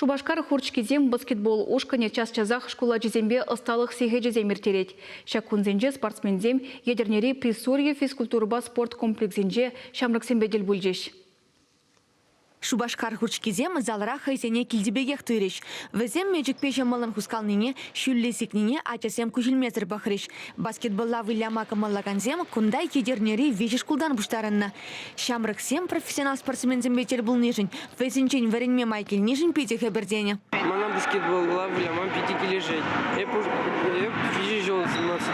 Шупашкар хурчкисем баскетбол ушкӑнӗ час-часах шкул ачисемпе ӑсталӑх сехечӗсем ирттерет. Ҫак кунсенче спортсменсем Етӗрнери Присурье физкультурӑпа спорт комплексӗнче ҫамрӑксемпе тӗл пулчӗҫ. Шупашкар хурчкисем залра хӑйсене килти пекех туйрӗҫ. Вӗсем мечӗкпе ҫӑмӑллӑн хускалнине, ҫӳллӗ сикнине ачасем куҫ илмесӗр пӑхрӗҫ. Баскетболла выляма кӑмӑллакансем кунта Етӗрнери виҫӗ шкултан пуҫтарӑннӑ. Ҫамрӑксем профессионал спортсменсемпе тӗл пулнишӗн, вӗсенчен вӗренме май килнишӗн питӗ хӗпӗртенӗ. Мана баскетболла выляма питӗ килӗшет. Эп, эп виҫӗ ҫул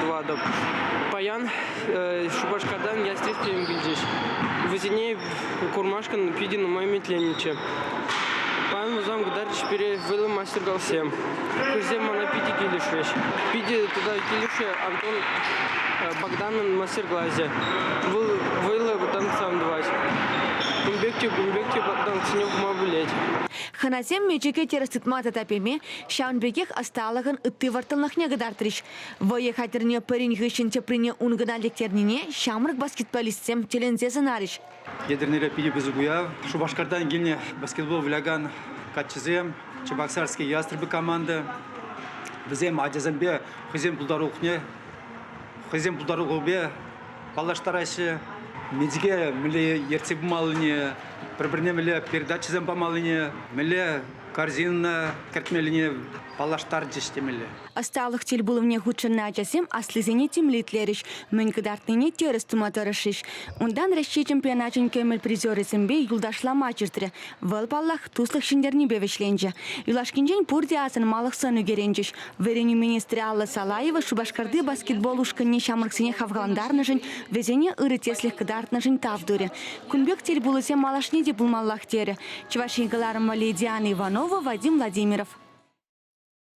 тӑватӑп. Паян Шупашкартан ястребсем килчӗҫ. Вӗсене курмашкӑн питӗ нумай ӗмӗтленнӗччӗ. Паян вӗсем кӑтартрӗҫ пире вӑйлӑ мастер-классем. Хӑйсем мана питӗ килӗшрӗҫ. Питӗ тата килӗшрӗ Антон Богданӑн мастер-класӗ. Вӑл вӑйлӑ танцсем тӑвать. Ун пек те, ун пек те танцсене пӑхма пӗлет. Хӑнасем мечӗке тӗрӗс тытма тата пеме, ҫавӑн пекех ӑсталӑхӑн ытти вӑрттӑнлӑхне кӑтартрӗҫ. Вӑйӑ хатӗрне пӗрин хыҫҫӑн теприне ункӑна лектернине ҫамрӑк баскетболистсем тӗлӗнсе сӑнарӗҫ. Етӗрнере питӗ пысӑк уяв. Шупашкартан килнӗ баскетбол вылякан каччӑсем, Чебоксарский ястребы команда. Вӗсем ачасемпе хӑйсен пултарулӑхне хӑйсен пултарулӑхӗпе паллаштараҫҫӗ. Мечӗке мӗнле ертсе пымаллине, пӗр-пӗрне мӗнле передачӑсем памаллине, мӗнле корзина кӗртмеллине паллаштарчӗҫ темелле. Ӑсталӑх тӗлпулӑвне хутшӑннӑ ачасем аслисене тимлӗ итлерӗҫ, мӗн кӑтартнине тӗрӗс тума тӑрӑшрӗҫ. Унтан Раҫҫей чемпионачӗн кӗмӗл призерӗсемпе юлташла матч иртрӗ. Вӑл, паллах, туслӑх ҫӗнтернипе вӗҫленчӗ. Юлашкинчен пурте асӑнмалӑх сӑн ӳкерӗнчӗҫ. Вӗренӳ министрӗ Алла Салаева Шупашкарти баскетбол ушкӑнне ҫамрӑксене хавхалантарнӑшӑн, вӗсене ырӑ тӗслӗх кӑтартнӑшӑн тав турӗ. Кун пек тӗлпулусем малашне те пулмаллах терӗ. Чӑваш Ен кӑларӑмӗ Лидиана Иванова, Вадим Владимиров.